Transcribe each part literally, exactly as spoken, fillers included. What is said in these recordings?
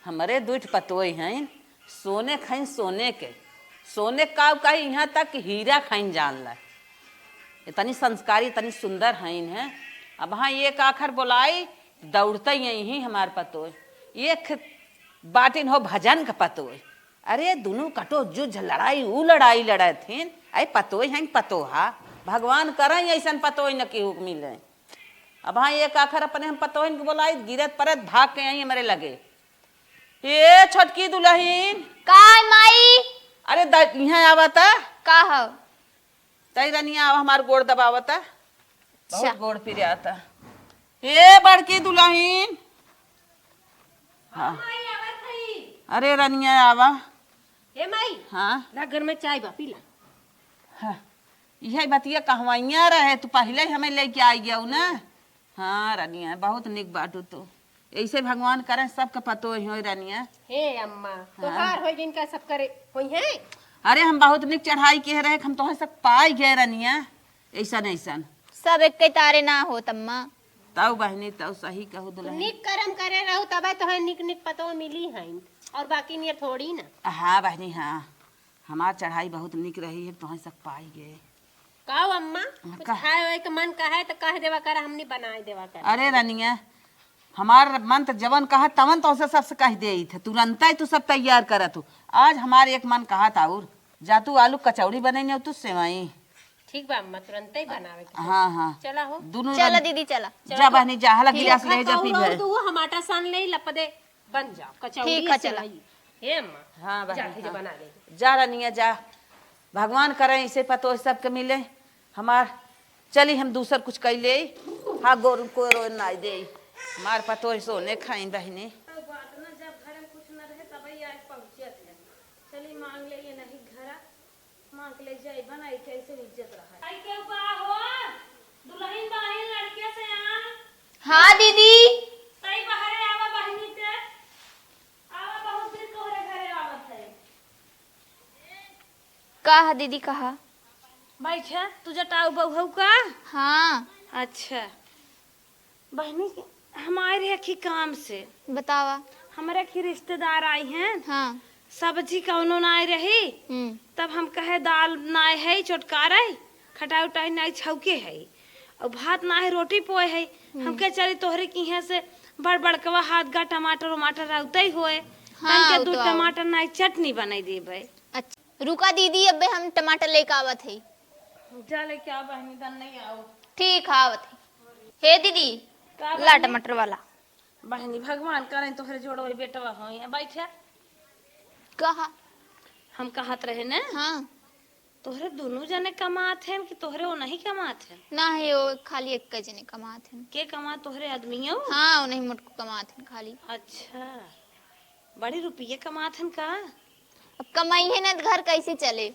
हमरे दुइ ठे पतोय हइन, सोने खाइन सोने के, सोने का कही, यहाँ तक कि हीरा खाइन जान ला। इतनी संस्कारी, इतनी सुंदर हइन है। अब हाँ, एक आखर बोलाई, दौड़ते यही हमार पतोय। एक बाटिन हो भजन के पतोय। अरे, दुनू कटो जुझ लड़ाई, ऊ लड़ाई लड़त हिन। अरे, पतोय हइन पतोहा, भगवान करइ ऐसन पतोय न केहू के मिले। अब हाँ, एक आखर अपने हम पतोहिन के बोलाई, गिरत परत भाग के आई हमरे लगे। ए छोटकी दुलहिन। का है माई? अरे द-, इहाँ आवा त। का हव? तई रनिया आवा, हमार गोड़ दबावा त। बहुत अच्छा। गोड़ पिरात। ए बड़की दुलहिन। हाँ। माई, आवत हई। अरे रनिया आवा। ए माई, हाँ। ला घर में चाय बा, पी ला। हाँ, इहे बतिया कहवइया रहे, तू पहिले हमें लेके आई गयू ना। हाँ रनिया, बहुत निक बाटू तू। ऐसे भगवान करे सबके पतोह होय रनिया। हे अम्मा, हाँ। तोहार होय जिनका सब करे होई हैं। अरे हम बहुत निक चढ़ाई के रहे, हम तोहे सब पाई गए रनिया। ऐसन ऐसन। सब एक के तारे ना होत अम्मा। तउ बहिनी, तउ सही कहू दुलहिन। निक करम करे रहू तबे तोहे निक निक पतोह मिली हैं, और बाकी नियर थोड़ी ना। हाँ बहिनी, हाँ। हमार चढ़ाई बहुत निक रही है, तोहे सब पाई गए। का हो अम्मा, कुछ का? खाए वाए के मन कहे त कह देवा कर, हमनी बनाए देवा कर। अरे रनिया, हमार मन त जवन कहा तवन तोसे सबसे कह देइत है, तुरंते तू सब तैयार करत हो। आज हमार एक मन कहा था और जा तू आलू कचौड़ी बनैने तू सेवई। ठीक बा अम्मा, तुरंते ही बनावे के हाँ, हाँ। चला हो। दुनू चला रन-, दीदी, चला। जा बहनी, जा, हला ठीक। गिलास ले जा, पीबे। तू हमाटा सान ले, लपदे बन जाओ, कचौड़ी ठीक है, चला। सेवई। हे अम्मा, हाँ, बहनी, जा, ठीक है, हाँ। बना ले। जा रनिया, जा। भगवान करे ऐसे पतोह सबके मिले। हमार, चली हम दूसर कुछ कई ले। हाँ, गोरू को रोए ना दे। हमार पतोह सोने खाई बहनी। अब बात ना, जब घर में कुछ न रहे, तब ही आज पहुँचत है। चली मांग ले, ये नहीं घरा। माँ के ले जाई, बनाई के ऐसे इज्जत रहा। आई के बा हो, दुलहिन बाहिन लड़के से आन। हाँ दीदी। तई बहरे आवा बहिनी के। आवा, बहुत दिन तोहरे घरे आवत है। का है दीदी, कहा? बैठे, तू जटाऊ बहू हऊ का? हाँ। अच्छा। बहिनी, हम आए रहे अखी काम से। बतावा। हमरे अखी रिश्तेदार आई हैं। हाँ। सब्जी कौनो नाय रही। हम्म। तब हम कहे दाल नाय है, चोटका रही, खटाई उटाई नाय छौके है, और भात नाय है, रोटी पोए है। हम्म। हम कहे चली तोहरे की यहाँ से बड़ बड़कवा हाथ गा टमाटर वमाटर रहते ही होए, हाँ, तन के वो दू तो आओ। टमाटर नाय चटनी बनाई देबे। अच्छा, रुका दीदी, अबे हम टमाटर लेके आवत है। जा लेके आ बहनी, दन नहीं आओ। ठीक है, आवत है। हे दीदी, का ला बहनी? टमाटर वाला। बहनी, भगवान करें तोहरे जोड़ो बेटवा होई है, बैठे। कहा? हम कहत रहे ने। हाँ। तोहरे दुनू जने कमात हैं कि तोहरे वो नहीं कमात हैं? ना है, वो खाली एक जने कमात हैं। के कमात, तोहरे आदमी हो? हाँ, वो नहीं मोटको कमात हैं खाली। अच्छा, बड़ी रुपये कमात हैं का? अब कमाई है ना, तो घर कैसे चले?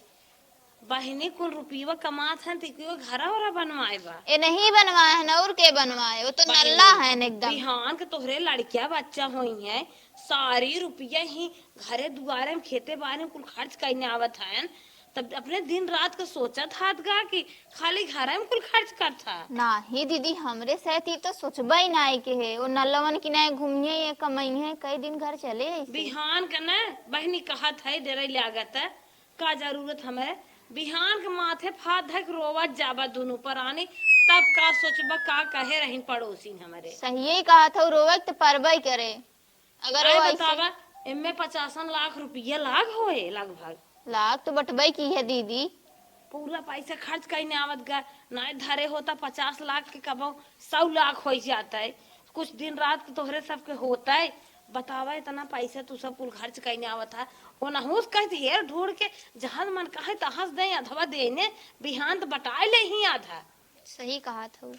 बहिनी, कुल रुपयवा कमात हन, त इको घरा ओरा बनवाए बा। ए नहीं बनवाए हन, और के बनवाए? वो तो नल्ला हन एकदम। बिहान के तोहरे लड़किया बच्चा होई हैं, सारी रुपया ही घरे दुआरे में, खेते बारे में कुल खर्च कइने आवत हन, तब अपने दिन रात के सोचत हाथ गा कि खाली घरे में कुल खर्च करत हा। नाही दीदी, हमरे साथ ई तो सोचबा ही नाही के है। वो नल्लवन की नाही घूमिए, ये कमाई है, कई दिन घर चले ऐसे। बिहान के न बहिनी कहत है, डेरे लागत है, का जरूरत हमें? बिहान के माथे फात धक रोवत जाबा दुनू परानी, तब का सोचबा का कहे रहिन पड़ोसिन हमरे। सहिए कहत हऊ, रोवे के त परबे करे। अगर आए वो ऐसे बतावा, एमे पचासन लाख रुपया लाग होए लगभग। लाग तो बटबे की है दीदी। पूरा पैसा खर्च कइने आवत गा, नाय धरे होता पचास लाख के कबो सौ लाख होइ जात है। कुछ दिन रात के तोहरे सबके होत है, बतावा, इतना पैसा तू सब कुल खर्च कइने आवत है। ओनहू से कह हेर ढूंढ के जहाँ मन कहे तहाँ से दे, अधवा देने, बिहान त बटाए लेही आधा। सही कहत हऊ।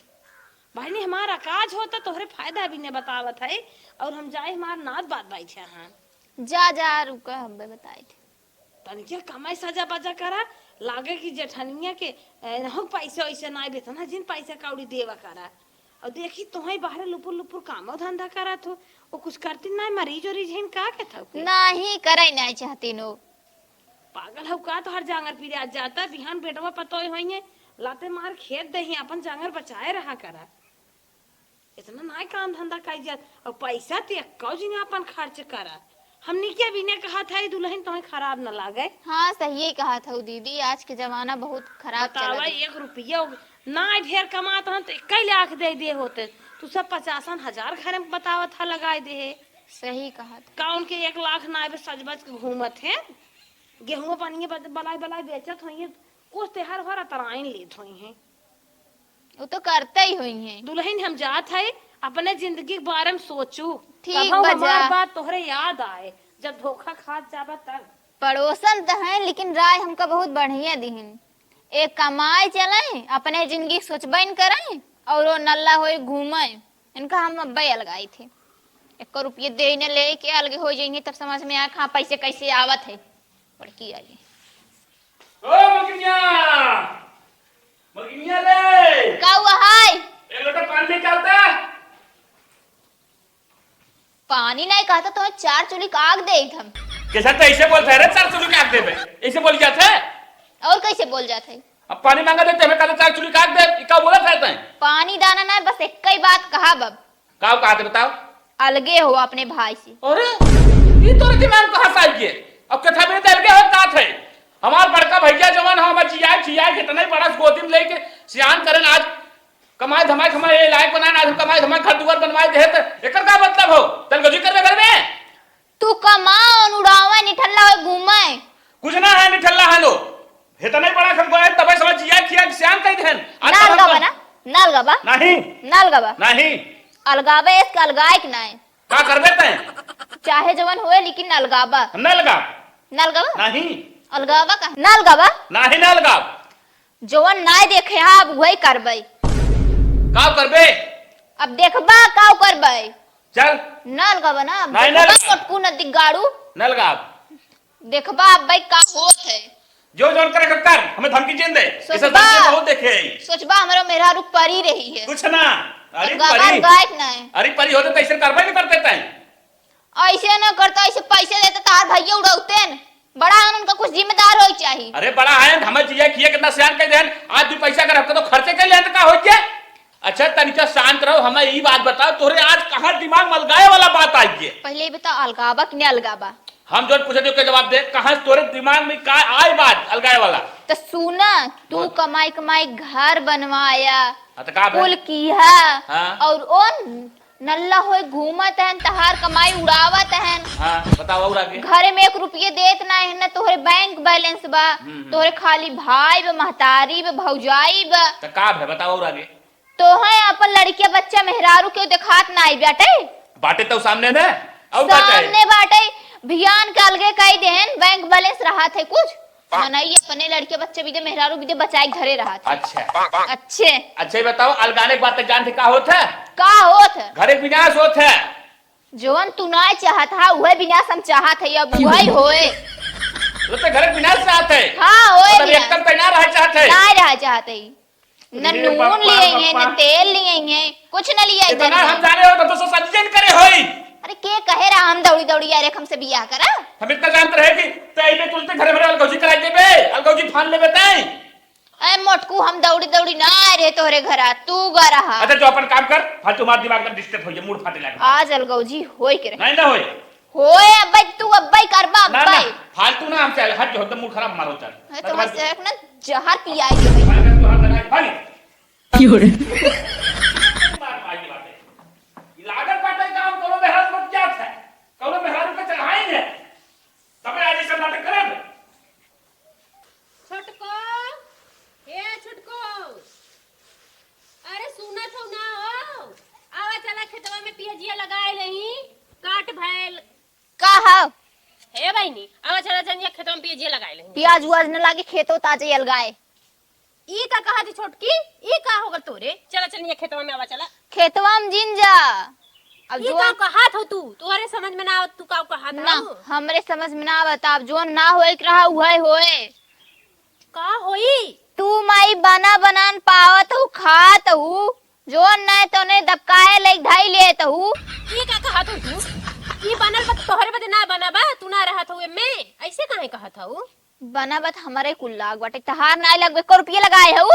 बहिनी, हमार अकाज होता, तोहरे फायदा भी ने बतावत है, और हम जाए, हमार नात बात बैठे हैं। जा, जा, रुका, हम बताए थे। तनिके कमाई सजा बजा करा, लागे कि जेठनिया के, ए, नहु पैसे वैसे नाय बेतना जिन पैसा कौड़ी देवा करा। और देखी तोहई बाहरे लुपुर लुपुर कामो धंधा करत हो, वो कुछ करती नाय, मरीज ओरीज हिन का के थौ के? नाही, करे नाय चाहती नो। पागल हऊ का? तोहर जांगर पिरात जाता, बिहान बेटवा पतोय होइहे, लाते मार खेद देही, आपन जांगर बचाए रहा करा। इतना नाय काम धंधा कइ जात, अउर पैसा ते एक्कौ जिन आपन खर्च करा। हमनी के भी ने कहत है दुलहिन तोहे खराब न लागे। हाँ, सहिए कहत हऊ दीदी, आज के जमाना बहुत खराब चलत है। एक रुपया नाय ढेर कमात हन त एक्कै लाख दे दे होते, तू सब पचासन हजार घरे में बतावत है लगाए दे है। सही कहत है। का उनके एक लाख नाय बे सज बज के घूमत है, गेहूं पनिया बलाय बलाय बेचत होइहैं, कुछ तेहार होर अतराइन लेत होइहैं। उ तो करते ही होइहैं। दुलहिन हम जात है, अपने जिंदगी के बारे में सोचू। ठीक कबहू बा हमार जा। बात तोहरे याद आए, जब धोखा खात जाबा तब। पड़ोसन त हैं, लेकिन राय हमका बहुत बढ़िया दिहिन। एक कमाए चलें, अपने जिंदगी सोचबे न करें, अउर वो नल्ला होई घूमें। इनका हम अब्बे अलगाई थे। एक्को रुपये दे न ले के अलगे हो जाइहैं, तब समझ में आए, हाँ, पैसे कैसे आवत है। बड़की आई। ओ मलकिनिया, मलकिनिया रे। का हुआ है? एक लोटा पानी लेके आवता। पानी नहीं कहता तो चार चूल्ही का आग देइत हम। कैसा तो ऐसे बोलता है रे, चार चूल्ही का आग देबे? ऐसे बोल जाता है? और कैसे बोल जाता है? अब पानी मांगा देते हमें, कहता चार चूल्ही का आग दे, ई का बोलत है तैं? पानी दाना ना, बस एक्कै बात कहा बब। का कहते बताओ? अलगे हो अपने भाई से। अरे, ई तोरे दिमाग कहाँ से आई है? अब कथा में तो अलगे हो बात है। हमार बड़का भैया जवान हो, हमार जिया, जिया, कितना ही बड़ा गोदी में लेके सियान करन आज। कमाई धमाई, कमाई, ये लायक बनाए ना, आज हम कमाई धमाई, घर दुआर बनवाए दे, तो एकर का मतलब हो? तलगजी करबे घर में? तू कमाओ, उड़ावे, निठल्ला होए, घूमे। कुछ ना है, निठल्ला है लो। इतना ही बड़ा खन को है, तबे समझ जिया, खिया, सियान कह देहन। आज ना तक अलगावा हम ना, ना अलगावा। नहीं। ना अलगावा। नहीं। अलगावे, इसके अलगाए के ना है। का करबे तैं? चाहे जवन होए, लेकिन ना अलगावा। हम ना अलगाव। ना अलगावा? नहीं। अलगावा का? ना अलगावा? नहीं, ना अलगाव। जवन नाय देखे हा, अब वही करबे। का करबे? अब देखबा, का करबे? चल। ना अलगावा ना, अब नहीं, ना देखबा, अलगाव। मोटकू नदी गाड़ू। ना अलगाव। देखबा, अब भाई का होत है। जो जौन करे के कर, हमें धमकी जिन दे। सोचबा। ऐसा धमकी बहुत देखे है। सोचबा, हमरो मेहरारू परी रही है। कुछ ना। अरे अलगावा परी। अलगाए के ना है। अरे परी होते तो ऐसे करबे नहीं करते तैं। ऐसे ना करता, ऐसे पैसे देते, तार भैया उड़ौते न। बड़ा है, उनका कुछ जिम्मेदार होई चाही। अरे बड़ा है, हमें जिया किया कितना सियान कह देन, आज दू पैसा अगर हमका तो खर्चे के लिए तो का हो गया? अच्छा तनिका शांत रहो, हमें ई बात बताओ, तोरे आज कहाँ दिमाग में अलगाए वाला बात आई है? पहले ही बताओ, अलगावा कि नहीं अलगावा? हम जो पूछे के जवाब दे, कहाँ से तोरे दिमाग में का आई बात अलगाए वाला? तो सुना, तू बोल। कमाई कमाई घर बनवाया, हाँ, तो का भे? कुल किया, हाँ। और ओन नल्ला होए घूमत हन, तहार कमाई उड़ावत हन। हाँ, बताओ और आगे। घरे में एक रुपये देत ना है, ना तोहरे बैंक बैलेंस बा, हम्म, हम्म। तोहरे खाली भाई बा, महतारी बा, भौजाई बा। त का भे, बताओ और आगे। तोहे अपन लड़किया बच्चा मेहरारू के देखात ना आई बाटे। बाटे तो सामने में, और का चाहे? सामने बाटे, भियान के अलगे कई देहन, बैंक बैलेंस रहत है कुछ। मनई अपने लड़के बच्चे बिदे, मेहरारू बिदे बचाए के धरे रहत है। अच्छा। अच्छे। अच्छा, ये बताओ, अलगाने के बाद तक जानते का होत है? का होत है? घरे के विनाश होत है। जवन तू ना चाहत हा, उहे विनाश हम चाहत है, अब उहे होए। वो तो घरे के विनाश चाहत है। हाँ, होए मतलब विनाश। एकदम तैं ना रह चाहत है। ना रह चाहत है। न अरे नून बापा, लिए हैं, न बापा। तेल लिए हैं, कुछ न लिए हैं इतना घर में। हम जाने हो तो दोस्तों शादी जन करे होई। अरे के कहे रहा हम दौड़ी दौड़ी आ रे हमसे बियाह करा? हम इतना जानते रहे कि तै में तुलते घरे भरे अलगौजी कराई देबे, अलगौजी फान लेबे तै। ए मोटकू, हम दौड़ी दौड़ी ना आए रहे तोहरे घरा, तू गा रहा। अच्छा जो अपन काम कर, फालतू हमार दिमाग में डिस्टर्ब होइए, मूड फाटे लागे। आज अलगौजी होई के रहे। नहीं ना होई। होए, अब्बे तू अब्बे करबा, ना, ना, अब्बे। फालतू ना हमसे हट जो, एकदम मूड खराब मारो चल। है, तो बस एक ना जहर पियाई दे भाई। भाग, तू हर जगह भाग। क्यों रे? मार, मार के बात है। ये लागत बात है, काम कोनो मेहरारू मत क्या है? कोनो मेहरारू पे चढ़ाई है। तबे आज ये सब नाटक करब। छोटको, ए छोटको, अरे सुनत हो ना हो? आवा चला खेतवा में पियजिया लगाए लही, काट भैल। का हो? हे बहिनी, आवा चला चनिया खेतवा में पियजिया लगाए लही। पियाज उआज न लागे, खेतो ताजे अलगाए। ई का कहत ही छोटकी? ई का हो गल तोरे? चला चनिया खेतवा में आवा चला। खेतवा में जिन जा। अब ई जो का कहत हो तू? तोरे समझ में ना आवत, तू का कहत ना, हो? हमरे समझ में ना आवत। अब जो ना होए के रहा, उहे होए। का होई? तू माई बना बनान पावत हू, खात हू, जोन नाय तोने दबकाए ले धई लेत हू। ई का कहत हू तू? ई बनल बा तोहरे बदे ना बना बा, तू ना रहत हू एमे, ऐसे काहे कहत हू? बना बा त हमरे कुल लाग बाटे, तहार नाय लगबे, एको रुपये लगाए हू?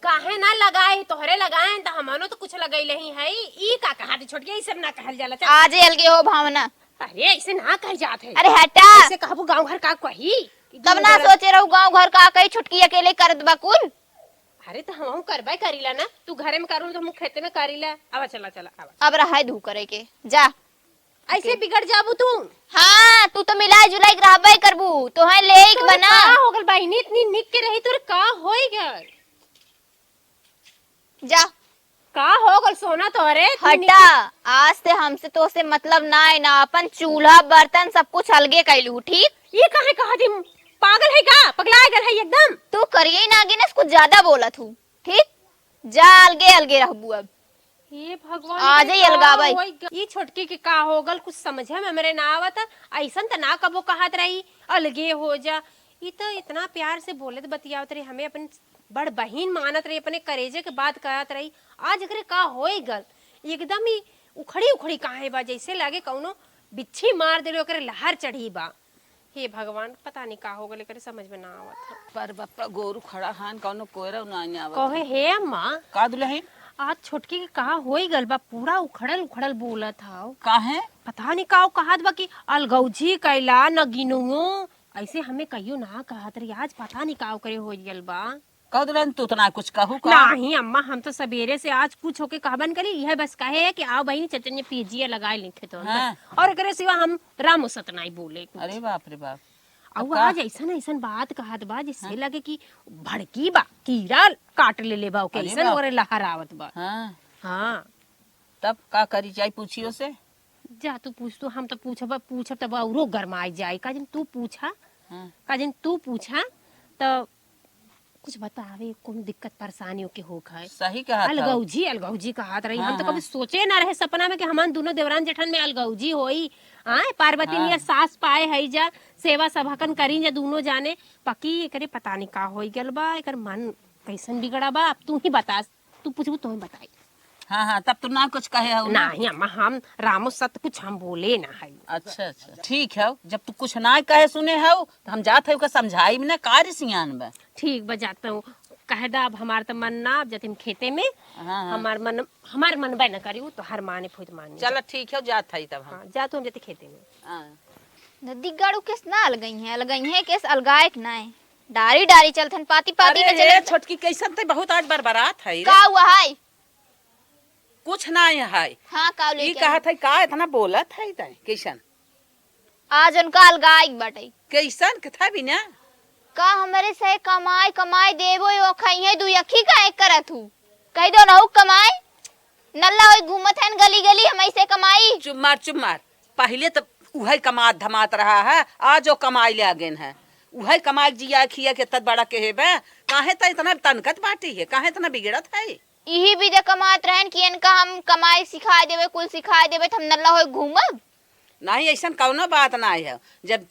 काहे ना लगाए, तोहरे लगाए त हमनो तो कुछ लगैले ही है। ई का कहा थी छोटकी, ई सब ना कहल जाला। चल। आजे अलगे हो भावना। अरे ऐसे ना कह जात है। अरे हटा। ऐसे कहबू गाँव घर का कही कि तब दुनो ना जने सोचे रहू गाँव घर का कही, छोटकी अकेले करत बा कुल। अरे तो हमहू करबे करीला ना, तू घरे में करू तो हम खेते में करीला। आवा चला, चला, आवा। अब रहाई दू करे के, जा। ऐसे बिगड़ जाबू तू। हाँ, तू तो मिलाई जुलाई के रहबे करबू, तोहे लेई के तोरे बना। का हो गल बहिनी, इतनी निक के रही, तोरे का होई गल? जा। का हो गल सोना तोरे? इतनी निक हटा, आज से हमसे तोसे मतलब ना है ना, अपन चूल्हा बर्तन सब कुछ अलगे कैलू, ठीक? ये काहे कहा थी? पागल है का? पगला गल है एकदम? तू करिए ना आगे ना, कुछ ज्यादा बोलत हूँ, ठीक? जा, अलगे अलगे रहबू अब। हे भगवान, आज एकरे ही का अलगावै। होई ग-, ई छोटकी के का हो गल, कुछ समझे में हमरे ना आवत। ऐसन त ना कबो कहत रही, अलगे हो जा। ई त इतना प्यार से बोलत बतियावत रही, हमें अपन बड़ बहिन मानत रही, अपने करेजे के बात करत रही। आज एकरे का होई गल, एकदम ही उखड़ी उखड़ी काहे बा, जैसे लागे कौनो बिच्छी मार देले, ओकरे लहर चढ़ी बा। हे भगवान, पता नहीं का हो गल, एकरे समझ में ना आवत है। पर बप्पा गोरू खड़ा हन, कौनो कोयरा ना आवत कहे, है। हे अम्मा, का दुल्हन? आज छोटकी के का होई गल बा, पूरा उखड़ल उखड़ल बोलत हव। काहे? पता नहीं का कहत बा कि अलगौजी कैला, नगिनुओ, ऐसे हमें कहियो ना कहत रही, आज पता नहीं का ओकरे होई गल बा। कह दुल्हन, तू तो ना कुछ कहू का? नहीं अम्मा, हम तो सबेरे से आज कुछ होके कहबन करी, यह बस कहे है कि आओ बहिनी, चटनी पीजिए, लगाए लिखे तो हम हाँ। और एकरे सिवा हम रामो सत नहीं बोले कुछ। अरे बाप रे बाप। और अब का? आज ऐसन ऐसन बात कहत बा, जिससे हाँ। लगे कि भड़की बा, कीड़ा काट ले ले बा, ओके अरे ऐसन बाप। ओरे लहरावत बा। हाँ। हाँ। तब का करी जाई, पूछियो से? जा तू पूछ, तू हम तो पूछब, पूछब तब औरो गरमाई जाई। का जन तू पूछा, हाँ। का जन तू पूछा, तो कुछ बतावे, कौन दिक्कत परेशानी ओके होख है। सही कहत हौ। अलगौजी, अलगौजी कहत रही। हम हाँ, तो हाँ। कभी सोचे ना रहे सपना में कि हमान दोनों देवरान जेठन में अलगौजी होई। आए, पार्वती हाँ। नियर सास पाए है जा, सेवा सभाकन करी जा दोनों जाने। पकी एकरे पता नहीं का होई गल बा, एकर मन कैसन बिगड़ा बा, अब तू ही बता, तू पूछबू तो ही बताई। हाँ, हाँ, तब तो ना कुछ कहे हौ ना। नहीं अम्मा, हम रामो सत कुछ हम बोले ना है। अच्छा, अच्छा, ठीक है, जब तू कुछ ना कहे सुने हौ, तो हम जात है ओका समझाई में ना, का रे सियान बा। ठीक बा, जात हूँ, कह दा, अब हमार तो मन ना, अब जाते हम खेते में, हाँ, हाँ। हमार मन, हमार मन बे न करी, उ तो हर माने फुत माने। चला ठीक है, जात है तब हम। हाँ, जा तू, हम जाते खेते में। हाँ। नदी गाड़ू केस ना अलगई है, अलगई है केस अलगाए के ना है। डारी डारी चलथन, पाती पाती अरे में रे, चलथन। छोटकी कैसन ते बहुत आज बरबरात है रे। का हुआ है? कुछ ना है। हाँ, का ई लेके कहत है, का इतना बोलत है तै? कैसन? आज उनका अलगाई बाटे। कैसन के था बिना? का हमरे से कमाई, कमाई देबो, यो खइहे, दू अखी का एक करत हूँ। कह दो नहु कमाई, नल्ला होई घूमत है गली गली, हम ऐसे कमाई। चुप मार, चुप मार। पहिले तो उहै कमात धमात रहा है, आज वो कमाई ले आगेन है। उहै कमाई जिया खिया के तत बड़ा के हेबे, काहे त इतना तनकत बाटी है, काहे इतना बिगड़त है? इही बिदे कमात रहन कि इनका हम कमाई सिखाए देबे, कुल सिखाए देबे, त हम नल्ला होई घूमब? नहीं, ऐसन कौनो बात ना है। जब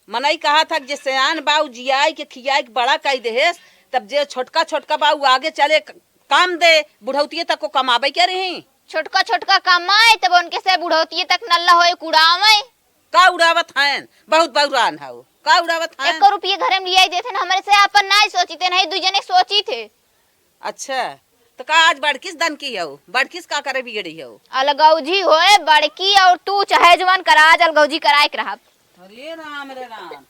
मनई कहत ह कि जे सयान बा, उ जियाई के खियाई के बड़ा कई देहेस, तब जे छोटका छोटका बा, उ आगे चले क-, काम दे, बुढ़ौतिये तक को कमाबे के रही। छोटका छोटका कमाए, तब उनके से बुढ़ौतिये तक नल्ला होए कुड़ावे। का उड़ावत हन? बहुत बौरान हौ। का उड़ावत हन? एको रुपये घरे में लियाई देथे न, हमरे से आपन नाई सोचिते, नहीं दुई जने सोचित है। अच्छा, तो का आज बड़किस दन की हौ? बड़किस का करे बिगड़ी हौ? अलगौजी होए बड़की, और तू चाहे जवन करा, आज अलगौजी कराए के रहब। अरे राम रे राम,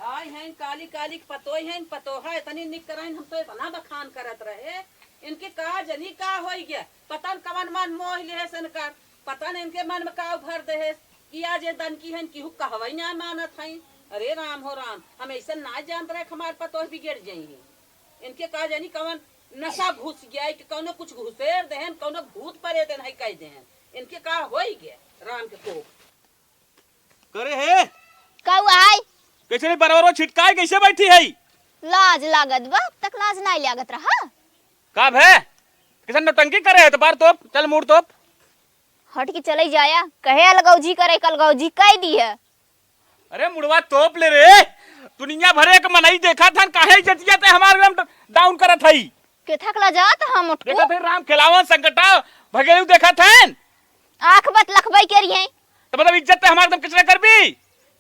आई हैं काली काली के पतोई हैं, पतोहा इतनी निक कराइन, हम तो इतना बखान करत रहे, इनके का जनी का होई गया, पता न कवन मन मोह लेहे सन कर, पता न इनके मन में का भर देहे कि आज ये दन की हैं, केहू कहवई ना मानत हैं। अरे राम हो राम, हम ऐसा ना जानत रहे कि हमार पतोह बिगड़ जाई हैं। इनके का जानी कवन नशा घुस गया है कि कौनो कुछ घुसेर देहन, कौनो भूत परे देन है कह देहन। इनके का होई गया राम के कोख। करे हे? का हुआ है? कैसे नहीं बरबरो छिटकाए, कैसे बैठी है? लाज लागत बा, अब तक लाज नहीं लागत रहा। का भे? कैसे नौटंकी करे है? तो बार तोप, चल मुड़ तोप। हट के चले जाया, कहे अलगौजी करे, कलगौजी कह दी है। अरे मुड़वा तोप ले रे, दुनिया भरे के मनई देखत हन, काहे इज्जतिया ते हमार एकदम डाउन करत हई। केथक ला जात हम उठको। देखत हई राम खेलावन संकटा भगेलू देखत हन। आँख बत लखबई के रही है। तो मतलब इज्जत ते हमार एकदम किचरा करबी।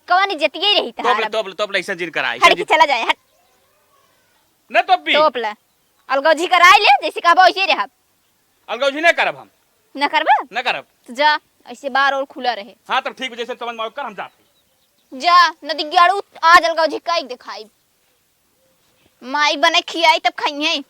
कवन इज्जतिये रही तोप ले, तहार अब। तोप ले, तोप ले, ऐसा जिन करा, ऐसा हट के जिन। चला जाए, हट। न तोप भी। तोप ले। अलगौजी कराई ले, जैसे कहबा वैसे रहब। अलगौजी न करब हम। न करबा? न करब। तो जा, ऐसे बार और खुला रहे। हाँ, तब ठीक बा, जैसे समझ में आवे कर, हम जात हई। जा, न दिग्गाड़ू आज अलगौजी काई देखाई। माई बने खियाई तब खाइहे।